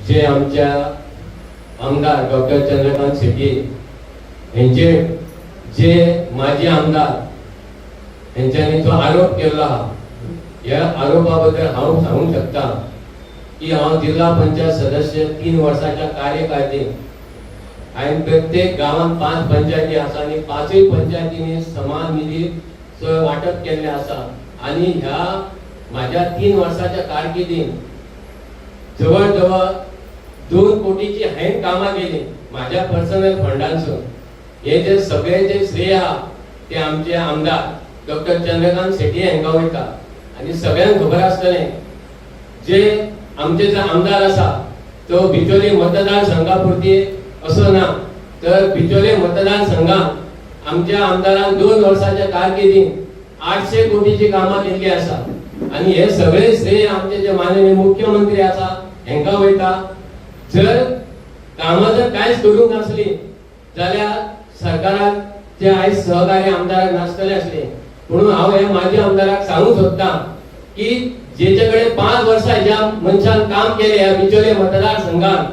जे आमच्या आमदार डॉक्टर चंद्रकांत शेट्ये हेंचे जे माजी आमदार हेंच्यांनी जो आरोप केल्लो आहा, ह्या आरोपा बद्दल हांव सांगूंक शकता की हांव जिल्हा पंचायत सदस्य 3 वर्साच्या कार्यकाळीत हांवें प्रत्येक गांवांत पांच पंचायती आसा आनी पांचूय पंचायतींनी समान निधीचो वांटप केल्लें आसा. आनी ह्या माझ्या 3 वर्साच्या कारकिर्दीन जवळ जवळ 2 कोटीची हांवें कामां केली माझ्या पर्सनल फंडांसून. हे जे सगळे जे श्रेय आहा ते आमचे आमदार डॉक्टर चंद्रकांत शेट्ये हांकां वयता. आनी सगळ्यांक खबर आसतलें, जे आमचे जे आमदार आसा तो बिचोली मतदारसंघा पुरती असो ना, तर बिचोले मतदारसंघात आमच्या आमदारान 2 वर्साच्या कारकिर्दीन 800 कोटीची कामां केल्ली आसा. आनी हे सगळे श्रेय आमचे जे माननीय मुख्यमंत्री आसा हेंकां वयता. जर कामां जर कांयच करूंक नासली जाल्यार सरकाराक जे आयज सहकार्य आमदाराक नासतले आसले. म्हणून हांव हे माझ्या आमदाराक सांगूंक सोदता की जेचे कडेन 5 वर्सां ज्या मनशान काम केलें ह्या बिचोले मतदारसंघात,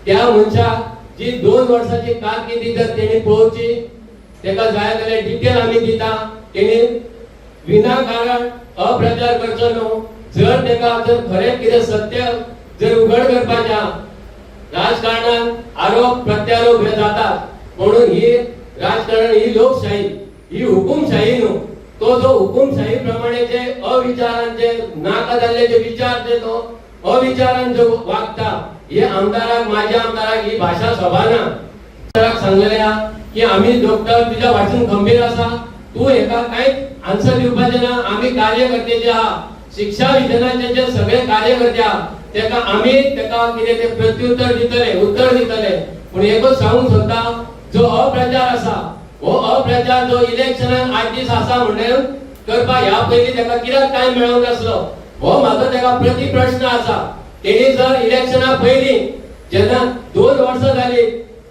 त्या मनशाक जी 2 वर्साची कारकिर्दी जर तेणी पळोवची, तेका जाय जाल्यार डिटेल आमी दिता. तेणी विनाकारण अप्रचार करचो न्हू. जर तेका जर खरें कितें सत्य जर उघड करपाचें आहा, राजकारणात आरोप प्रत्यारोप हे जातात. म्हणून ही राजकारण ही लोकशाही, ही हुकुमशाही न्हू. तो जो हुकुमशाही प्रमाणे जे अविचारान, जे नाका जाल्ले जे विचार, जे तो अविचारान जो वागता, हे आमदाराक, माझ्या आमदाराक ही भाशा सोबाना. आमदाराक सांगलेले आहा की आमी डॉक्टर तुज्या वाटून खंबीर आसा, तूं हेका कांयच आन्सर दिवपाचें ना. आमी कार्यकर्ते जे आहा, शिक्षा विजनाचे जे सगळे कार्यकर्ते आहा, तेका आमी तेका कितें ते प्रत्युत्तर दितले, उत्तर दितले. पूण एकूच सांगूंक सोदता, जो अप्रचार आसा, हो अप्रचार जो इलेक्शनाक 8 दीस आसा म्हणून करपाक ह्या पयलीं तेका कित्याक टायम मेळोंक नासलो, हो म्हाजो तेका प्रति प्रश्न आसा. तेणी जर इलेक्शना पयलीं जेन्ना 2 वर्सां जाली,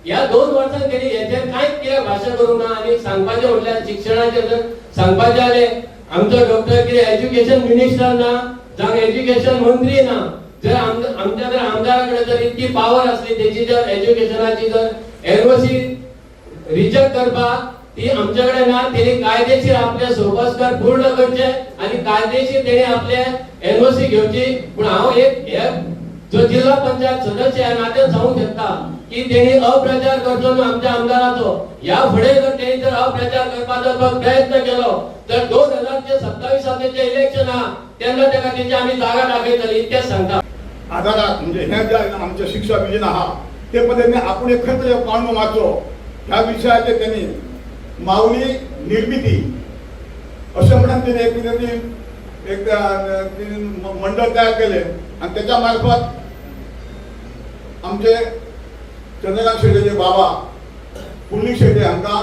ह्या 2 वर्सां तेणी हेचेर कांयच कित्याक भाशण करूंक ना? आनी सांगपाचें म्हटल्यार, शिक्षणाचेर जर सांगपाचें जालें, आमचो डॉक्टर कितें एज्युकेशन मिनिस्टर ना, जावं एज्युकेशन मंत्री ना. जर आमच्या जर आमदारा कडेन जर इतकी पावर आसली, तेची जर एज्युकेशनाची जर एनओसी रिजेक्ट करपाक, ती आमच्या कडेन ना. तेणी कायदेशीर आपले सोपस्कार पूर्ण करचे आनी कायदेशीर तेणी आपले एनओसी घेवची. पूण हांव एक हे जो जिल्हा पंचायत सदस्य ह्या नात्यान सांगूंक शकता की तेणी अप्रचार करचो न्हू आमच्या आमदाराचो. ह्या फुडें जर तेणी जर अप्रचार करपाचो जर प्रयत्न केलो तर 2027साचे जे इलेक्शन आहा तेन्ना तेका तेची आमी जागा दाखयतली, इतकेंच सांगता. आदाराक म्हणजे हे जे आमचे शिक्षा विजन आहा ते पद्दतीन आपूण एक खंय तरी पांडो मारचो ह्या विशयाचेर त्यांनी माऊली निर्मिती अशें म्हणून तेणी एक कितें ती एक तेणी मंडळ तयार केलें आनी त्याच्या मार्फत आमचे चंद्रकांत शेट्येचे बाबा पुंडलीक शेट्ये हांकां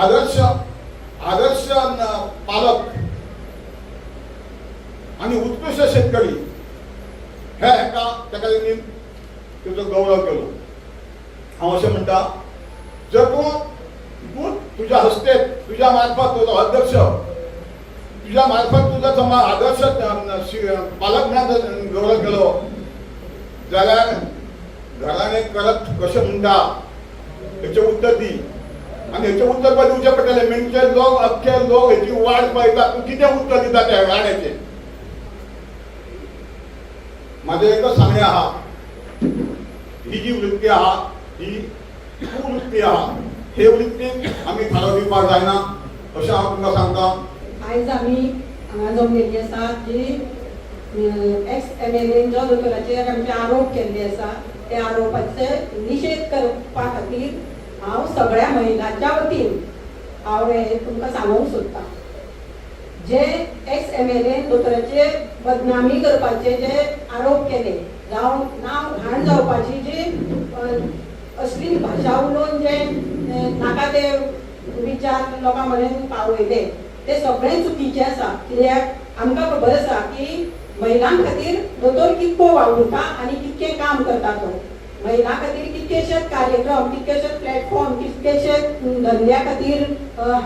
आदर्श आदर्श पालक आणि उत्कृष्ट शेतकरी हे हेका ताका तेणी तेजो गौरव केलो. हांव अशें म्हणटा, जर तूं तूं तुज्या हस्ते, तुज्या मार्फत, तुजो अध्यक्ष तुज्या मार्फत तुजो समज आदर्श पालक म्हणून जर गौरव केलो जाल्यार घराने करत कशें म्हणटा हेचें उत्तर दी. आनी हेचें उत्तर तुका दिवचें पडटलें. म्हणजे लोक, अख्खे लोक हेची वाट पळयता, तूं कितें उत्तर दिता त्या घराण्याचें. माझें एकच सांगणें आहा, ही जी वृत्ती आहा ही कुवृत्ती आहा. हे वृत्तीक आमी थारो दिवपाक जायना अशें हांव तुमकां सांगता. आयज आमी हांगा जमलेली आसा जी एक्स एमएलएन जो दोतोराचेर आमचे आरोप केल्ले आसा, त्या आरोपाचे निशेध करपा खातीर हांव सगळ्या महिलांच्या वतीन हांव हे तुमकां सांगूंक सोदतां. जे एक्स एमएलएन दोतोराचे बदनामी करपाचे जे आरोप केले, जावं नांव घाण जावपाची जी असली भाशा उलोवन जे नाका ते विचार लोकां मेरेन पावयले, ते सगळें चुकीचें आसा. कित्याक आमकां खबर आसा की महिलां खातीर दोतोर कितको वावुरता आनी कितकें काम करता. तो महिलां खातीर कितकेशेच कार्यक्रम, कितकेशेच प्लॅटफॉर्म, कितकेशेच धंद्या खातीर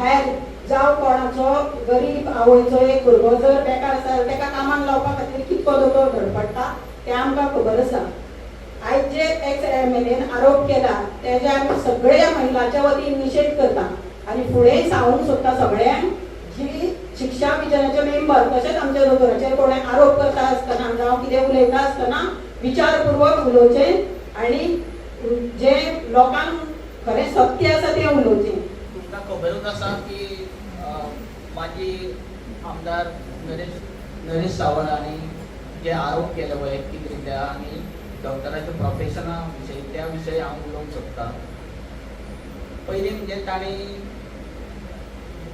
हेल्प, जावं कोणाचो गरीब आवयचो एक भुरगो जर बेकार आसा जाल्यार ताका कामाक लावपा खातीर कितको दोतोर धडपडटा. तें आमकां खबर आसा. आयज जे एक्स एम एल एन आरोप केला तेजे आमी सगळ्या महिलांच्या वतीन निशेध करता आनी फुडेंय सांगूंक सोदता सगळ्यांक, जी शिक्षा मिशनाचे मेंबर तशेंच आमच्या दोतोराचेर कोणें आरोप करता आसतना जावं कितें उलयता आसतना विचारपूर्वक उलोवचें आनी जे लोकांक खरें सत्य आसा तें उलोवचें. तुमकां खबरूच आसा की माजी आमदार नरेश नरेश सावंत हांणी जे आरोप केले वैयक्तीक रित्या आनी डॉक्टराच्या प्रोफेशना विशयी, त्या विशयी हांव उलोवंक सोदतां. पयलीं म्हणजे तांणी,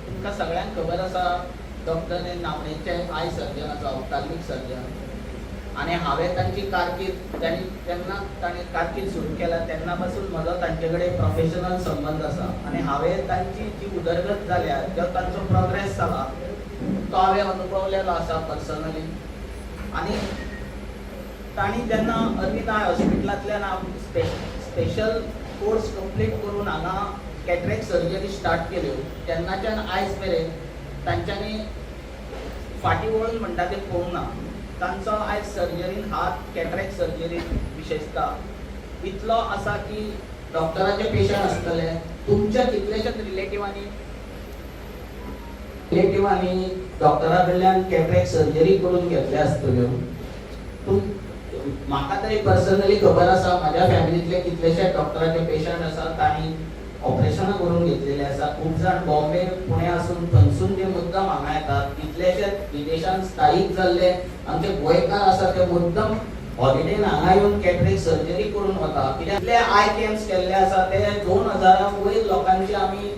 तुमकां सगळ्यांक खबर आसा, डॉक्टर हे नामनेचे I surgeon आसा, ऑप्ताल्मीक सर्जन. आनी हांवें तांची कारकीर्द तांणी तेन्ना तांणी कारकीर्द सुरू केला तेन्ना पासून म्हजो तांचे कडेन प्रोफेशनल संबंद आसा आनी हांवें तांची जी उदरगत जाल्या, जो तांचो प्रोग्रेस जाला, तो हांवें अनुभवलेलो आसा पर्सनली. आनी तांणी जेन्ना अरविंद I हॉस्पिटलांतल्यान स्पेशल कोर्स कंप्लीट करून हांगा कॅटरेक्ट सर्जरी स्टार्ट केल्यो, तेन्नाच्यान आयज मेरेन तांच्यांनी फाटीं वळून म्हणटा तें पळोवंक ना. तांचो आयज सर्जरीन हात, कॅटरेक्ट सर्जरीन विशेशता इतलो आसा की डॉक्टराचे पेशंट आसतले, तुमच्या कितलेशेच रिलेटिवांनी डॉक्टरा कडल्यान कॅटरेक्ट सर्जरी करून घेतल्या आसतल्यो. तुम म्हाका तरी पर्सनली खबर आसा, म्हाज्या फॅमिलींतले कितलेशे डॉक्टराचे पेशंट आसा, तांणी ऑपरेशनां करून घेतलेले आसा. खूब जाण बॉम्बे, पुणे आसून थंयसून जे मुद्दम हांगा येतात. कितलेशे विदेशान स्थायीक जाल्ले आमचे गोंयकार आसा, ते मुद्दम हॉलिडेन हांगा येवन कॅटरेक्ट सर्जरी करून वता. कित्याक इतले I camps केल्ले आसा, ते 2000 वयर लोकांची आमी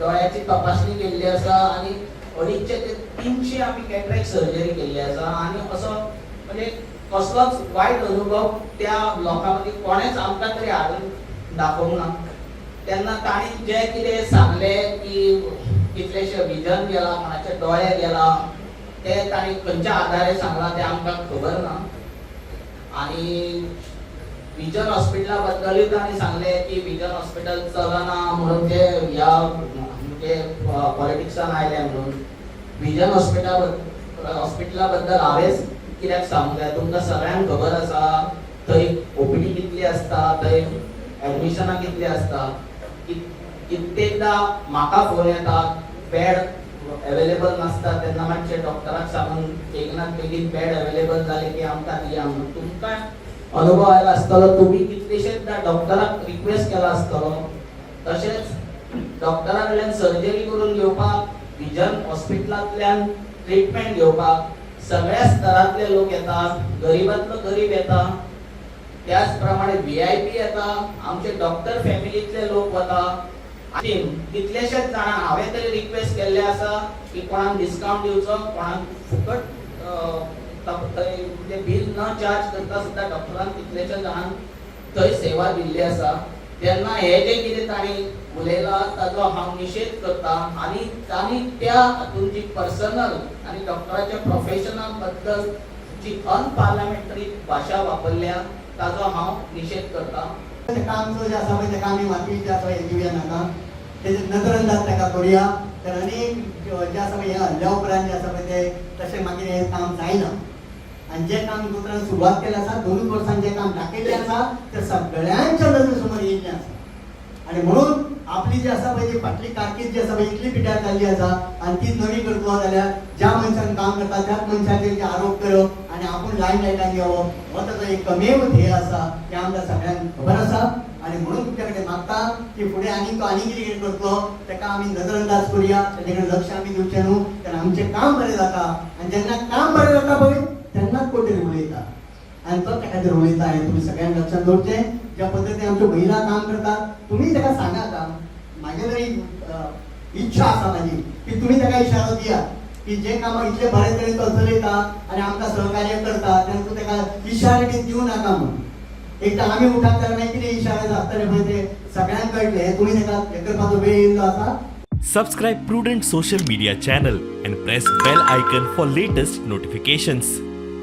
दोळ्याची तपासणी केल्ली आसा आनी 250 ते 300 आमी कॅटरेक्ट सर्जरी केल्ली आसा. आनी असो म्हणजे कसलोच वायट अनुभव त्या लोकां मदीं कोणेच आमकां तरी हाडून दाखोवंक ना. तेन्ना तांणी जें कितें सांगलें की कितलेशे विजन गेला, कोणाचे दोळे गेला, ते तांणी खंयच्या आधारे सांगलां तें आमकां खबर ना. आनी विजन हॉस्पिटला बद्दलूय तांणी सांगलें की विजन हॉस्पिटल चलना म्हणून ते ह्या म्हणजे पॉलिटिक्सान आयले म्हणून. विजन हॉस्पिटला बद्दल हांवेंच कित्याक सांगूंक जाय? तुमकां सगळ्यांक खबर आसा, थंय ओपीडी कितली आसता, थंय एडमिशनां कितली आसता. कित्येकदां म्हाका फोन येता, बेड अवेलेबल नासता, तेन्ना मातशें डॉक्टराक सांगून बेगिनात बेगीन बेड अवेलेबल जाले की आमकां दिया म्हणून. तुमकां अनुभव आयला आसतलो, तुमी कितलेशेचदा डॉक्टराक रिक्वेस्ट केला आसतलो. तशेंच डॉक्टरा कडल्यान सर्जरी करून घेवपाक, विजन हॉस्पिटलांतल्यान ट्रिटमेंट घेवपाक सगळ्या स्तरांतले लोक येतात. गरीबांतलो गरीब येता, त्याच प्रमाणे व्हीआयपी येता, आमचे डॉक्टर फॅमिलीतले लोक वता. कितलेशेच जाणांक हांवें तरी रिक्वेस्ट केल्ले आसा की कोणाक डिस्कावंट दिवचो, कोणाक फुकट थंय म्हणजे बील न चार्ज करता सुद्दां डॉक्टरान कितलेशे जाणांक थंय सेवा दिल्ली आसा. तेन्ना हे जे कितें तांणी उलयलां ताजो हांव निशेध करता आनी तांणी त्या हातून जी पर्सनल आनी डॉक्टराच्या प्रोफेशना बद्दल जी अनपार्लमेंटरी भाशा वापरल्या ताजो हांव निशेध करता. तें काम जें आसा पळय, तेका आमी मातवी जें आसा हें दिवया नाका, तेजे नदरअंदाज ताका करुया. तर आनी जें आसा पळय, हें हल्ल्या उपरांत जें आसा पळय तें तशें मागीर हें काम जायना. आनी जें काम दोतोरान सुरवात केलें आसा, 2ूच वर्सांनी जें काम दाखयल्लें आसा, तें सगळ्यांच्या नदरे समोर येयल्लें आसा. आनी म्हणून आपली जी आसा पळय ती फाटली कारकीर्द जी आसा पळय इतली पिड्ड्यार जाल्ली आसा आनी ती नवी करतलो जाल्यार ज्या मनशान काम करता त्याच मनशाचेर जे आरोप करप आनी आपूण लायम लायटान येवप हो ताचो एकमेव ध्येय आसा, हें आमकां सगळ्यांक खबर आसा. आनी म्हणून तुमच्या कडेन मागता की फुडें आनीक तो आनीक कितें कितें करतलो ताका आमी नदरअंदाज करुया, ताचे कडेन लक्ष आमी दिवचें न्हू, कारण आमचें काम बरें जाता. आनी जेन्ना काम बरें जाता पळय तेन्नाच कोण तरी उलयता आनी तो त्या खातीर उलयता, हें तुमी सगळ्यांक लक्षात दवरचें. ज्या पद्दतीन आमच्यो महिला काम करतात, तुमी ताका सांगात. म्हागे तरी इच्छा आसा म्हाजी की तुमी ताका इशारो दियात की जे कामां इतले बरे तरेन तो चलयता आनी आमकां सहकार्य करता, तेन्ना तूं ताका इशारे बीन दिवं नाका म्हणून. एकदां आमी उठात जाल्यार मागीर कितें इशारे आसतले पळय ते सगळ्यांक कळटलें. हें तुमी ताका हें करपाचो वेळ येयल्लो आसा. Subscribe Prudent Social Media channel and press bell icon for latest notifications.